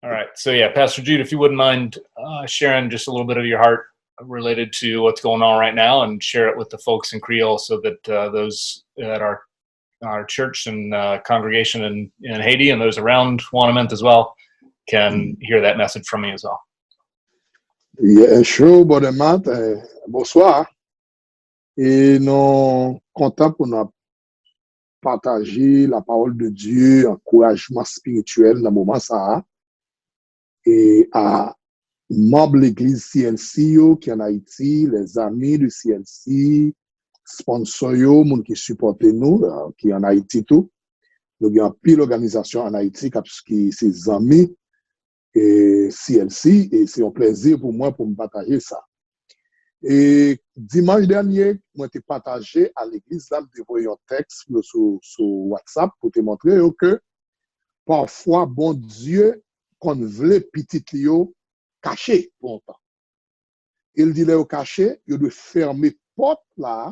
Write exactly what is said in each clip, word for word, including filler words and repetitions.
All right. So, yeah, Pastor Jude, if you wouldn't mind uh, sharing just a little bit of your heart related to what's going on right now and share it with the folks in Creole so that uh, those at our our church and uh, congregation in, in Haiti and those around Wanament as well can hear that message from you as well. Yeah, sure, Brother Matt. Eh, bonsoir. E nou kontan pou nou pataje la parole de Dieu, ankourajman espirityèl nan moman sa a. E a manm legliz C L C yo ki an Ayiti, les amis de C L C, sponsor yo, moun ki sipòte nou, euh, ki an Ayiti tou. Nou gen anpil òganizasyon an Ayiti k ap ki se zanmi e C L C, e se yon plèzi pou mwen pou m pataje sa. E dimanch dènye, mwen te pataje a legliz la, m te voye yon tèks pou yo sou, sou WhatsApp pou te montre yo ke pafwa Bondye konn vle pitit li yo kache pou yon tan. E l di lè yo kache, yo dwe fèmen pòt la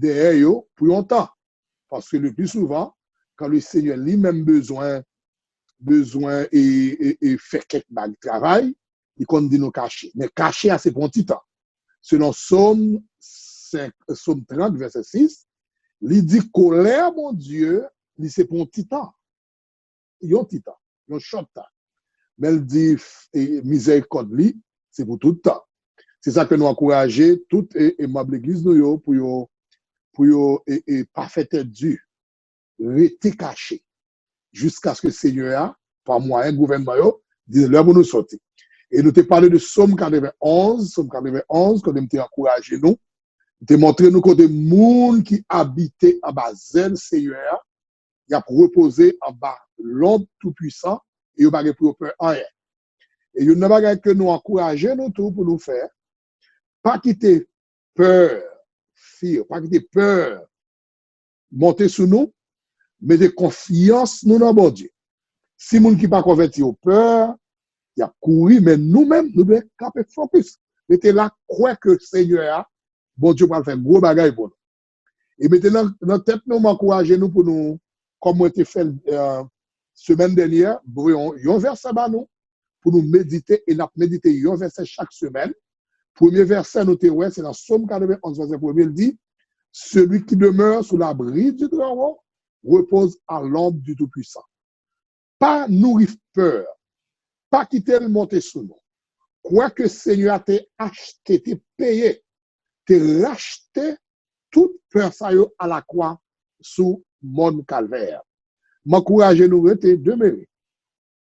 dèyè yo pou yon tan. Paske le pli souvan, kan le Senyè li menm bezwen bezwen e, e, e fè kèk bag travay, li konn di nou kache. Men kache a se pou yon ti tan. Selon Sòm senk, Sòm trant, vèsè sis, li di kolè Bondye, li se pou yon ti tan. Yon ti tan, yon short time. Men l di e, mizèrikòd li, se pou tout tan. Se sa ke nou ankouraje tout e, e manm legliz nou yo pou yo pou yo e, e, pa fè tèt di, rete kache, jiskaske Senyè a, pa mwayen gouvènman yo, di lè pou nou sòti. E nou te pale de Sòm katrevenn onz, Sòm katrevenn onz, kote m te ankouraje nou, m te montre nou kote moun ki abite anba zèl Senyè a, y ap repoze anba lonb Toupwisan e yo pa gen pou yo pè anyen. E youn nan bagay ke nou ankouraje nou tou pou nou fè, pa kite pè, fear, pa kite pè monte sou nou, mete konfyans nou nan Bondye. Si moun ki pa konvèti yo pè, y ap kouri, men nou menm, nou dwe kanpe fokis. Rete la, kwè ke Senyè a, Bondye pral fè gwo bagay pou nou. E mete nan, nan tèt nou, m ankouraje nou pou nou, kòm mwen te fè l euh, semèn dènyè, voye yon, yon vèsè ba nou, pou nou medite, e n ap medite yon vèsè chak semèn. Premye vèsè nou te wè, se nan Sòm katrevenn onz, vèsè premye, l di, Celui qui demeure sous l'abri du Très-Haut repose à l'ombre du Tout-Puissant. Pa nouri pè, pa kite l monte sou nou. Kwè ke Senyè a te achte, te peye, te rachte tout pè sa yo alakwa sou mòn Kalvè. M ankouraje nou rete demere.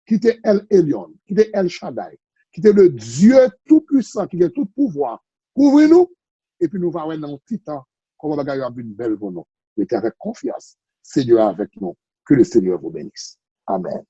Kite El Elyon, kite El Shaddai, kite le Dieu Tout-Puissant ki gen tout pouvwa kouvri nou, epi nou va wè nan yon ti tan kòman bagay yo ap vin bèl pou nou. Rete avèk konfyans. Senyè a avèk nou. Que le Seigneur vous bénisse. Amen.